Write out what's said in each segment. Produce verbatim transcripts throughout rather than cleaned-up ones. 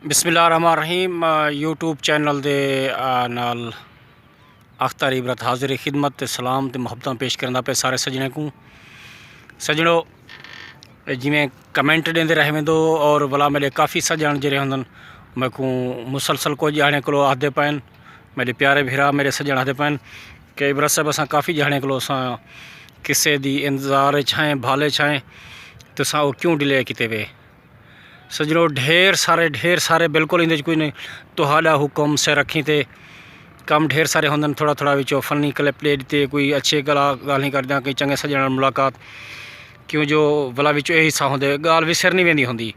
بسم اللہ الرحمن الرحیم۔ آ، یوٹیوب چینل دے، آ، نال اختر عبرت حاضر خدمت تے سلام تے محبتاں پیش کرندا پئے سارے سڄݨیں کوں۔ سڄݨو، جیویں کمنٹ ݙیندے رہ ویندو اور ولا میݙے کافی سڄݨ جیڑھے ہوندن میکوں مسلسل کجھ ڄاݨیں کولو آہدے پئن، میݙے پیارے بھرا، میݙے سڄݨ آہدے پئن کہ عبرت صاحب، اساں کافی ڄاݨیں کولو اساں قصے دی انتظار اچ ہیں، بھالے اچ ہیں، تساں او کیوں ڈیلے کیتے وے؟ سڄݨو، ڈھیر سارے، ڈھیر سارے، بالکل ایندے اچ کوئی نہیں۔ تہاݙا حکم سر اکھیں تے، کم ڈھیر سارے ہوندن، تھوڑا تھوڑا وچوں فنی کلپ ݙے ݙتے، کوئی اچھے گلا، ڳالھیں کردیاں، کوئی چنڳے سڄݨ نال ملاقات، کیوں جو ولا وچوں اے حصہ ہوندے، ڳالھ وسر نہیں ویندی ہوندی۔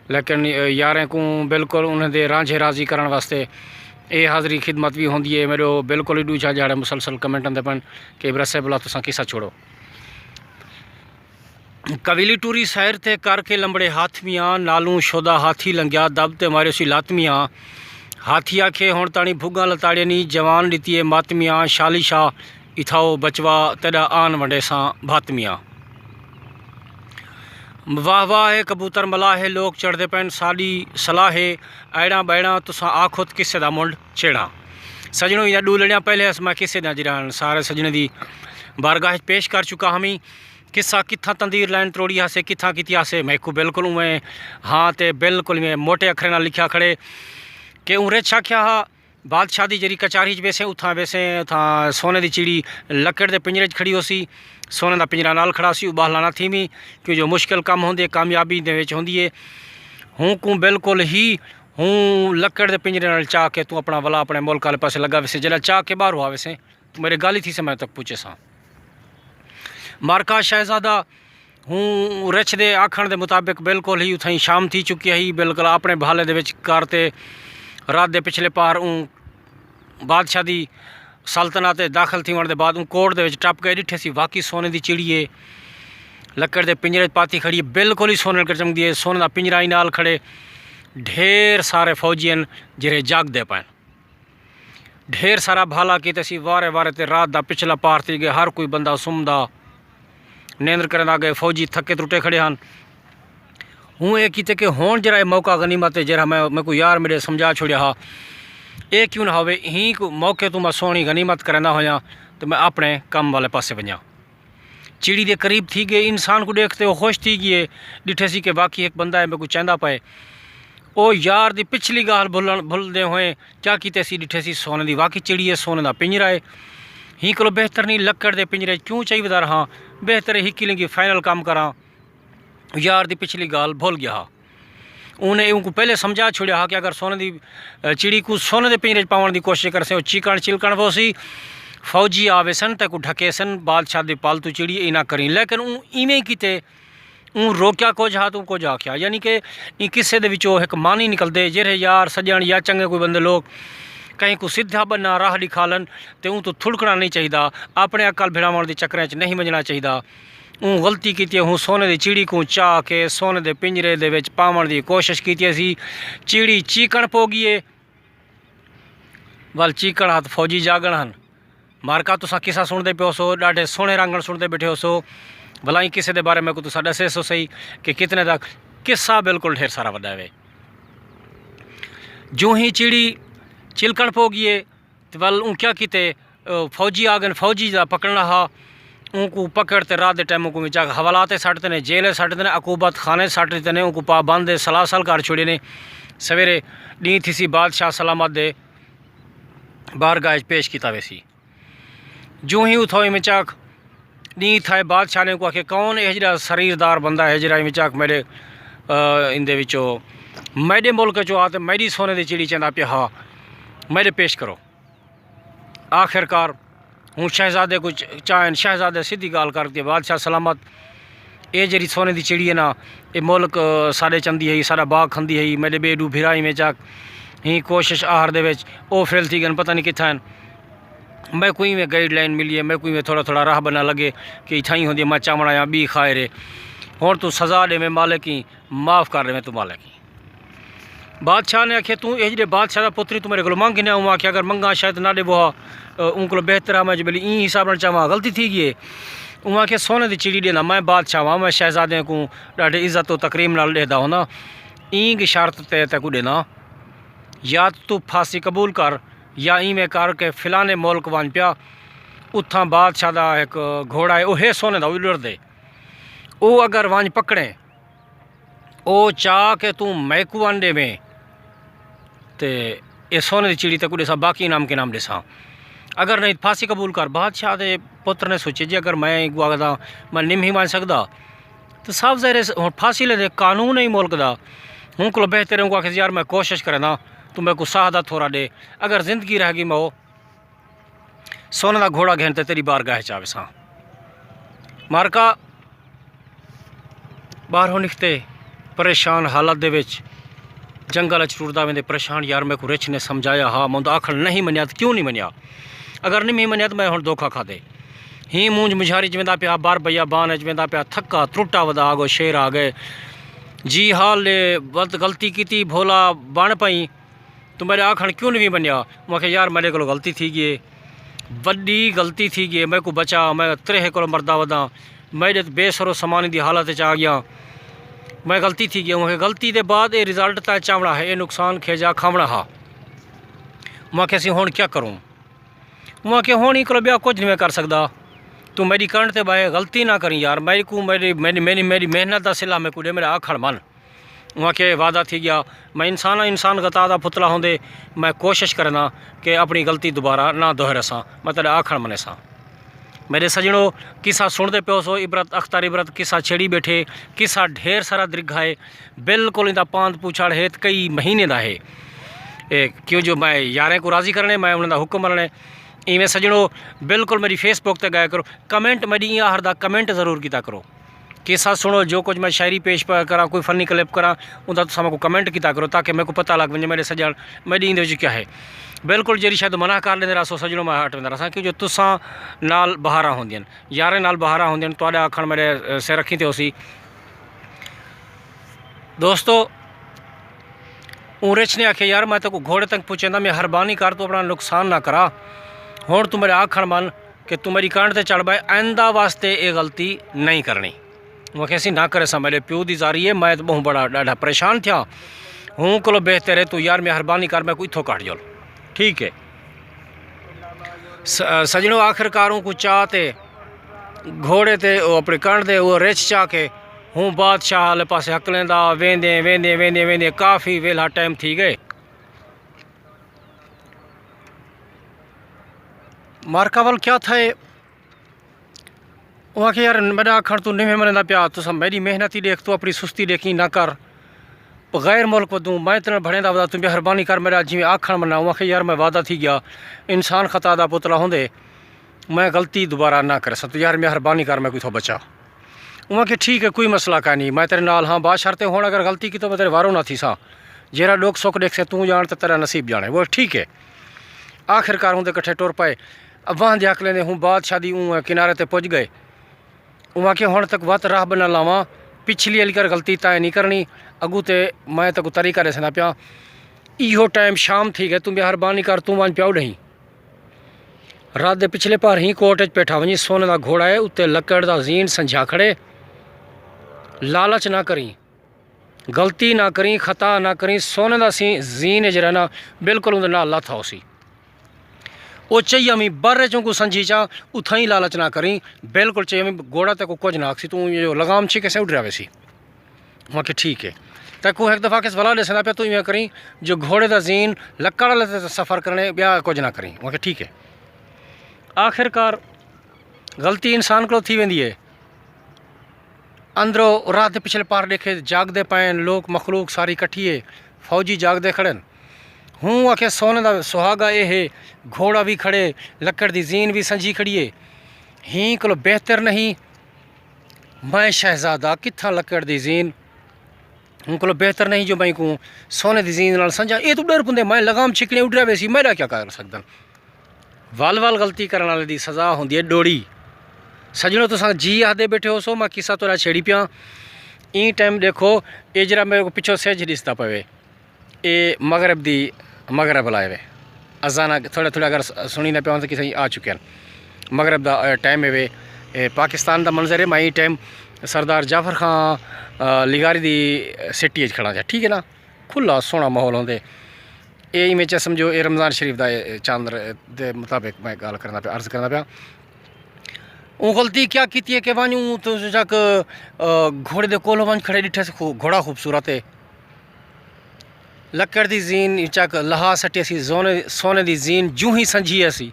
لیکن، اے، یاریں کوں بالکل انہیں دے رانجھے راضی کرݨ واسطے اے حاضری خدمت وی ہوندی ہے۔ میݙو بالکل ہی ݙوجھا جاڑے مسلسل کمنٹ آندے پن کہ عبرت صاحب، ولا تساں قصہ چھوڑو۔ قبیلی ٹوری سیر تے کر کے لمبڑے ہاتھ میاں، نالوں شودا ہاتھی لنگھیا، دب تے ماریوسی لات میاں۔ ہاتھی آکھے، ہݨ تاݨی بھڳاں لتاڑے نی، جوان ݙتی اے مت میاں، شالی شاہ اتھاؤ بچوا، تیݙا آن ونڈیساں بھت میاں۔ واہ واہ ہے، کبوتر ملاح ہے، لوک چڑھدے پئن، ساݙی صلاح ہے، ایڑاں ٻیڑاں تساں آکھو تے قصے دا منڈھ چھیڑاں۔ سڄݨو، ایندیاں ݙو لڑیاں پہلے اس میں قصے دیاں جیڑھیاں سارے سڄݨیں دی بارگاہ اچ پیش کر چکا ہمی۔ قصہ کتھاں تندیر لائن تروڑی ہاسے، کتھاں کیتی ہاسے، میکوں بالکل اونویں، ہاں، تے بالکل اونویں موٹے اکھریں نال لکھیا کھڑے کہ اوں رچھ آکھیا ہا، بادشاہ دی جیڑھی کچاری اچ ویسیں، اتھاں ویسیں، اتھاں سونے دی چڑی لکڑ دے پنجرے اچ کھڑی ہوسی، سونے دا پنجرا نال کھڑا سی، او ٻاہلا نہ تھیوی، کیوں جو مشکل کم ہوندے، کامیابی دے وچ ہوندی ہے۔ ہوں کوں بالکل ہی، ہوں لکڑ دے پنجرے نال چا کے توں اپݨا ولا اپݨے ملک آلے پاسے لڳا ویسیں، جݙاں چا کے ٻاہروں آویسیں، میݙے ڳالھی تھیسے، میں تک پچھیساں۔ مارکا شہزادہ ہوں رچھ دے آکھݨ دے مطابق بالکل ہی اتھائیں شام تھی چکی ہئی، بالکل اپݨے بھالے دے وچ کر تے رات دے پچھلے پار اوں بادشاہ دی سلطنت دے داخل تھیوݨ دے بعد اوں کوٹ دے وچ ٹپ ڳئے، ݙٹھے سی واقعی سونے دی چڑی ہے، لکڑ دے پنجرے وچ پاتی کھڑی ہے، بالکل ہی سونے نال چمکدی ہے، سونے دا پنجرا ہی نال کھڑے، ڈھیر سارے فوجی ہن جیڑھے جاڳدے پئن۔ ڈھیر سارا بھالا کیتے سی، وارے وارے تے رات دا پچھلا پار تھی ڳئے، ہر کوئی بندہ سمدا، نیندر کریندا ڳئے، فوجی تھکے ترٹے کھڑے ہن۔ ہوں اے کیتے کہ ہݨ جیڑھا اے موقع غنیمت ہے، جیڑھا میں، میکوں یار میݙے سمجھا چھوڑیا ہا، اے کیوں نہ ہووے، ایں کوں موقع توں میں سوہݨی غنیمت کریندا ہویاں تے میں اپݨے کم والے پاسے ونڄاں۔ چڑی دے قریب تھی ڳئے، انسان کوں ݙیکھ تے او خوش تھی ڳئے، ݙٹھے سی کہ واقعی ہک بندہ ہے میکوں چیندا پئے۔ او یار دی پچھلی ڳالھ بھلݨ، بھلدے ہوئے چا کیتے سی، ݙٹھے سی سونے دی واقعی چڑی ہے، سونے دا پنجرا ہے۔ ہیں کولو بہتر نہیں لکڑ دے پنجرے کیوں چائی ودا رہاں، بہتر ہے ہکی لنگھی فائنل کم کراں۔ یار دی پچھلی ڳالھ بھل ڳیا ہا۔ اوں نے اونکوں پہلے سمجھا چھوڑیا ہا کہ اگر سونے دی، اے، چڑی کوں سونے دے پنجرے اچ پاوݨ دی کوشش کرسیں، او چیکݨ چلکݨ پوسی، فوجی آویسن تے کوں ڈھکیسن، بادشاہ دی پالتو چڑی اے، اے نہ کریں۔ لیکن اوں ایویں کیتے، اوں روکیا کجھ ہا تے اوں کجھ آکھیا۔ یعنی کہ ایں قصے دے وچوں ہک معنی نکلدے، جیڑھے یار سڄݨ یا چنڳے کوئی بندے لوک کہیں کوں سدھا ٻنہ راہ ݙکھالن تے اوں توں تھڑکݨا نہیں چاہیدا، اپݨے عقل بھڑاوݨ دے چکریں اچ نہیں ونڄݨا چاہیدا۔ اوں غلطی کیتی ہے، ہوں سونے دی چڑی کوں چا کے سونے دے پنجرے دے وچ پاوݨ دی کوشش کیتی سی۔ چڑی چیکݨ پو ڳئی ہے۔ ول چیکݨ ہا تے فوجی جاڳݨ ہن۔ مارکا تساں قصہ سݨدے پئے ہوسو، ݙاڈھے سوہݨے رنگݨ سݨدے ٻیٹھے ہوسو۔ ولا ایں قصے دے بارے میکوں تساں ݙسیسو سہی کہ کتنے تک قصہ بالکل ڈھیر سارا وݙا ہے۔ جوں ہی چڑی چلکݨ پو ڳئی ہے، تے ول اوں کیا کیتے، او، فوجی آ ڳئن، فوجی دا پکڑݨا ہا، اونکوں پکڑ تے رات دے ٹائم اونکوں وچا حوالات تے سٹ ݙتے نے، جیل سٹ ݙتے نے، عقوبت خانے سٹ ݙتے نے، اونکوں پابند سلاسل کر چھوڑے نے۔ سویرے ݙینہہ تھیسی، بادشاہ سلامت دے بارگاہ اچ پیش کیتا ویسی۔ جوں ہی اتھاؤ ایویں چاک ݙینہہ تھائے، بادشاہ نے اونکوں آکھے، کون ایہ جیڑھا سریردار بندہ ہے جیڑھا ایویں چاک میݙے، آ، ایندے وچوں میݙے ملک چوں آ تے میݙی سونے دی چڑی چیندا پیا ہا، میݙے پیش کرو۔ آخر کار ہوں شہزادے کوں چ-، چاہن، شہزادے سدھی ڳالھ کر ݙتی، بادشاہ سلامت، اے جیڑھی سونے دی چڑی ہے نا، اے ملک، آ، ساݙے چندی ہئی، ساݙا باغ کھندی ہئی، میݙے ٻئے ݙو بھرا ایویں چاک ہیں کوشش آہر دے وچ، او فیل تھی ڳئن، پتہ نہیں کتھاں ہن۔ میکوں ایویں گائیڈ لائن ملی ہے، میکوں ایویں تھوڑا تھوڑا راہ بنا لڳے کہ اتھائیں ہوندی ہے، میں چاوݨ آیاں ٻئی خیر ہے۔ ہݨ توں سزا ݙیویں مالک ایں، معاف کر ݙیویں توں مالک ایں۔ بادشاہ نے آکھیا، توں ایہ جیڑھے بادشاہ دا پتر ایں، توں میݙے کولوں منگ گھنیا؟ اوں آکھیا، اگر منگاں شاید نہ ݙیوو ہا، اوں کولوں بہتر ہا، میں جو بلی ایں حساب نال چاواں، غلطی تھی ڳئی ہے۔ اوں آکھیا، سونے دی چڑی ݙیندا، میں بادشاہ ہاں، میں شہزادیاں کوں ݙاڈھے عزت و تکریم نال ݙیہدا ہوندا، ایں شرط تے تیکوں ݙیندا۔ یا توں پھاسی قبول کر، یا ایویں کر کہ فلانے ملک ونڄ پیا، اتھاں بادشاہ دا ہک گھوڑا ہے، او ہے سونے دا، او ݙردے۔ او اگر ونڄ پکڑیں، او چا کہ توں میکوں آن ݙیویں، تے اے سونے دی چڑی تیکوں ݙیساں، باقی انعام کے انعام ݙیساں۔ اگر نہیں، پھاسی قبول کر۔ بادشاہ دے پتر نے سوچے، جی اگر میں اینکوں آکھداں میں نمہی ونڄ سڳدا، تو صاف ظاہر ہے، ہݨ پھاسی لیندے، قانون ہے ملک دا۔ ہوں کولو بہتر ہے، ہوں آکھے، یار، میں کوشش کریندا، تو میکوں ساہ دا تھورا ݙے۔ اگر زندگی رہ ڳئی، میں او سونے دا گھوڑا گھن تے تیری بارگاہ چ آویساں۔ مارکا ٻاہروں نکھتے، پریشان حالت دے وچ جنگل اچ ٹردا ویندے، پریشان، یار، میکوں رچھ نے سمجھایا ہا، میں اوندا آکھݨ نہیں منیا، تے کیوں نہیں منیا؟ اگر نہیں منیا، تے میں ہݨ دھوکا کھادے۔ ہی مونجھ مجھاری چ ویندا پیا، بار بیابان اچ ویندا پیا، تھکا ترٹا ودا آ ڳو، شیر آ ڳئے۔ جی حال اے، وت غلطی کیتی، بھولا بݨ پئیں، توں میݙا آکھݨ کیوں نہیں منیا؟ میں آکھیا، یار، میݙے کولوں غلطی تھی ڳئی ہے، وݙی غلطی تھی ڳئی ہے، میکوں بچا، میں تریہہ کولوں مردا وداں، میݙے تے بے سر و سامان دی حالت اچ آ ڳیا، میں غلطی تھی ڳئی۔ میں آکھیا، غلطی دے بعد اے رزلٹ تاں چاوݨا ہے، اے نقصان کھیجا کھاوݨا ہا۔ میں آکھیا، سی ہݨ کیا کروں؟ میں آکھیا، ہݨ ایں کولوں ٻیا کجھ نہیں میں کر سڳدا۔ توں میݙی کرݨ تے ٻہہ، غلطی نہ کریں یار، میکوں میݙی، میݙی، میݙی، میݙی محنت دا صلہ میکوں ݙے، میݙا آکھݨ من۔ اونکھے وعدہ تھی ڳیا، میں انسان ہاں، انسان خطا دا پتلا ہوندے، میں کوشش کریندا کہ اپݨی غلطی دوبارہ نہ دوہراساں، میں تیݙا آکھݨ منیساں۔ میݙے سڄݨو، قصہ سݨدے پیو سو، عبرت اختر عبرت قصہ چھیڑی ٻیٹھے، قصہ ڈھیر سارا درگھا ہے، بالکل ایندا پاند پوچھاڑ ہے تے کئی مہینے دا ہے۔ اے کیوں جو میں یاریں کوں راضی کرݨے، میں انہاں دا حکم منݨے۔ ایویں سڄݨو، بالکل میݙی فیس بک تے ڳایا کرو، کمنٹ میݙی ایں آخر دا کمنٹ ضرور کیتا کرو۔ قصہ سݨو، جو کجھ میں شاعری پیش پیا کراں، کوئی فنی کلپ کراں، اوندا تساں میکوں کمنٹ کیتا کرو تاکہ میکوں پتہ لڳ ونڄے میݙے سڄݨ، میݙی ایندے وچ کیا ہے۔ بالکل جیڑھی شے توں منع کر ݙیندے رہسو سڄݨو، میں ہٹ ویندا رہساں، کیوں جو تساں نال بہاراں ہوندین، یاریں نال بہاراں ہوندین، تہاݙا آکھݨ میݙے، اے، سر رکھیں تے ہوسی۔ دوستو، اوں رچھ نے آکھیا، یار، میں تیکوں گھوڑے تک پہنچیندا، مہربانی کر، توں اپݨا نقصان نہ کرا۔ ہݨ توں میݙا آکھݨ من کہ توں میݙی کنڈ تے چڑھ ٻہہ، آئندہ واسطے اے غلطی نہیں کرݨی۔ اوں آکھیا، اسی نہ کریساں، میݙے پیو دی زاری ہے، میں تاں ٻہوں بڑا ݙاڈھا پریشان تھیاں۔ ہوں کولو بہتر ہے توں یار مہربانی کر، میکوں اتھوں کڈھ جول۔ ٹھیک ہے۔ س-، سڄݨو، آخر کار اونکوں چا تے گھوڑے تے او اپݨے کنڈ تے او رچھ چا کے ہوں بادشاہ آلے پاسے ہکلیندا ویندے، ویندے، ویندے، ویندے کافی ویلھا ٹائم تھی ڳئے۔ مارکا ول کیا تھئے؟ اوں آکھیا، یار، میݙا آکھݨ توں نویں منیندا پیا، تساں میݙی محنت ہی ݙیکھ، توں اپݨی سستی ݙیکھیں نہ کر۔ غیر ملک ودوں، میں تیݙے نال بھڑیندا ودا، توں مہربانی کر، میݙا جیویں آکھݨ منا۔ اوں آکھیا، یار، میں وعدہ تھی ڳیا، انسان خطا دا پتلا ہوندے، میں غلطی دوبارہ نہ کریساں، توں یار مہربانی کر، میکوں اتھوں بچا۔ اوں آکھیا، ٹھیک ہے، کوئی مسئلہ کائنی، میں تیݙے نال ہاں، بشرط ہݨ اگر غلطی کیتی میں تیݙے واروں نہ تھیساں، جیڑھا ݙکھ سکھ ݙیکھسیں توں ڄاݨ تے تیݙا نصیب ڄاݨے۔ وہ ٹھیک ہے۔ آخر کار اوندے کٹھے ٹر پئے۔ اباں دے ہکلیں دے ہوں بادشاہ دی اوں کنارے تے پڄ ڳئے۔ اوں آکھیا، ہݨ تک وت راہ بݨا لاواں، پچھلی آلی کر غلطی تاں نہیں کرݨی، اڳوں تے میں تیکوں طریقہ ݙسیندا پیاں۔ ایہو ٹائم شام تھی ڳئے، توں مہربانی کر، توں ونڄ پیا اݙہیں۔ رات دے پچھلے پہر ہی کوٹ اچ پیٹھا ونڄی، سونے دا گھوڑا ہے، اتے لکڑ دا زین سنجھا کھڑے۔ لالچ نہ کریں، غلطی نہ کریں، خطا نہ کریں، سونے دا سی-، زین ہے جیڑھا نا، بالکل اوندے نال لاتھا ہوسی۔ او چئی آویں، بر اچ اونکوں سنجھی چا، اتھائیں لالچ نہ کریں، بالکل چئی آویں، گھوڑا تیکوں کجھ نہ آکھسی، توں جو لغام چھکیسیں اڈریا ویسی۔ میں آکھیا، ٹھیک ہے۔ تیکوں ہک دفعہ کس ولا ݙسیندا پیا، توں ایویں کریں جو گھوڑے دا زین، لکڑ آلے تے سفر کرݨے، ٻیا کجھ نہ کریں۔ میں آکھیا، ٹھیک ہے۔ آخر کار غلطی انسان کولوں تھی ویندی ہے۔ اندروں رات دے پچھلے پہر ݙیکھے، جاڳدے پئن لوک، مخلوق ساری کٹھی ہے، فوجی جاڳدے کھڑن۔ ہوں آکھے، سونے دا سہاڳا اے ہے، گھوڑا وی کھڑے، لکڑ دی زین وی سنجھی کھڑی ہے۔ ہیں کولو بہتر نہیں، میں شہزادہ، کتھاں لکڑ دی زین؟ ہوں کولو بہتر نہیں جو میں کوں سونے دی زین نال سنجھاں۔ اے توں ݙر پوندے، میں لغام چھکݨے اڈریا ویسی، میݙا کیا کر سڳدن؟ ول ول غلطی کرݨ آلے دی سزا ہوندی ہے ݙوڑی۔ سڄݨو، تساں جی آہدے ٻیٹھے ہوسو، میں قصہ تہاݙا چھیڑی پیاں۔ ایں ٹائم ݙیکھو، اے جیڑھا میکوں پچھوں سجھ ݙسدا پئے، اے مغرب دی، مغرب لائے وے۔ اذاناں تھوڑے تھوڑے اگر س-، سݨیندے پئے ہو تاں کتھائیں آ چکے ہن۔ مغرب دا، اے، ٹائم ہے وے۔ اے پاکستان دا منظر ہے۔ میں ایں ٹائم سردار جعفر خان، آ، لغاری دی سٹی اچ کھڑا ہاں، ٹھیک ہے نا؟ کھلا سوہݨا ماحول ہوندے۔ اے ایویں چا سمجھو، اے رمضان شریف دا اے چاندر دے مطابق میں ڳالھ کرنا پیا، عرض کرنا پیا۔ اوں غلطی کیا کیتی ہے کہ ونڄ اوں تو چک گھوڑے دے کول ونڄ کھڑے ݙٹھے سی، خو- گھوڑا خوبصورت ہے۔ لکڑ دی زین چک لہا سٹی سی، زونے سونے دی زین جوں ہی سنجھی اسی۔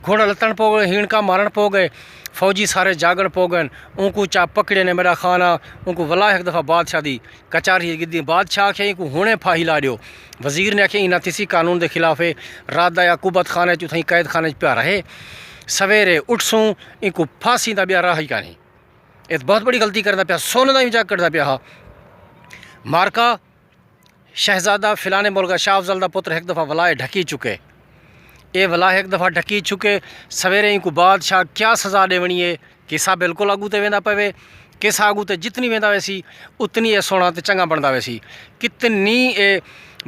گھوڑا لتݨ پو ڳئے، ہیݨکا مارݨ پو ڳئے، فوجی سارے جاڳݨ پو ڳئن۔ اونکوں چا پکڑے نے میݙا خانہ، اونکوں ولا ہک دفعہ بادشاہ دی کچاری گدی۔ بادشاہ آکھیا اینکوں ہݨے پھاہی لا ݙیو۔ وزیر نے آکھیا ایں نہ تھیسی، قانون دے خلاف ہے۔ رات دا یا قبت خانے چ اتھائیں قید خانے چ پیا رہے، سویرے اٹھسوں اینکوں پھاسی دا ٻیا راہ ہی کائنی۔ اے تاں بہت بڑی غلطی کردا پیا، سونے دا ہی مذاق کردا پیا ہا۔ مارکا شہزادہ فلانے ملک دا شاہ افضل دا پتر ہک دفعہ ولائے ڈھکی چکے۔ اے ولائے ہک دفعہ ڈھکی چکے، سویرے اینکوں بادشاہ کیا سزا ݙیوݨی ہے؟ قصہ بالکل اڳوں تے ویندا پوے۔ قصہ اڳوں تے جتنی ویندا ویسی، اتنی اے سوہݨا تے چنڳا بݨدا ویسی۔ کتنی اے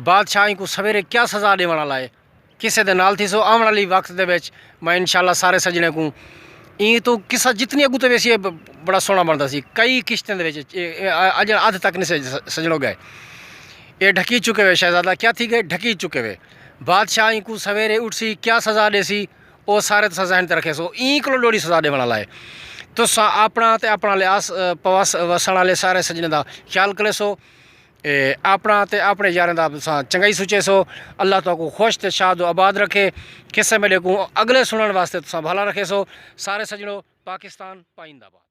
بادشاہ اینکوں سویرے کیا سزا ݙیوݨ والا ہے؟ قصے دے نال تھیسو۔ آوݨ والی وقت دے وچ میں انشاءاللہ سارے سڄݨیں کوں ایں توں قصہ جتنی اڳوں تے ویسی، اے ب- بڑا سوہݨا بݨدا سی۔ کئی قسطیں دے وچ اے، اے اڄ ادھ تک نہیں سڄ- سڄݨو ڳئے۔ اے ڈھکی چکے وے، شہزادہ کیا تھی ڳئے؟ ڈھکی چکے وے۔ بادشاہ اینکوں سویرے اٹھسی، کیا سزا ݙیسی، او سارے تساں ذہن تے رکھیسو۔ ایں کولوں ݙوڑی سزا ݙیوݨ والا ہے۔ تساں اپݨا تے اپݨا لحاظ، اے، پوس- وسݨ والے سارے سڄݨیں دا خیال کریسو۔ اے، اپݨا تے اپݨے یاریں دا تساں چنڳائی سوچیسو۔ اللہ تہاکوں خوش تے شاد و آباد رکھے۔ قصے میݙے کوں اڳلے سݨݨ واسطے تساں بھالا رکھیسو۔ سارے سڄݨو، پاکستان پائندہ باد۔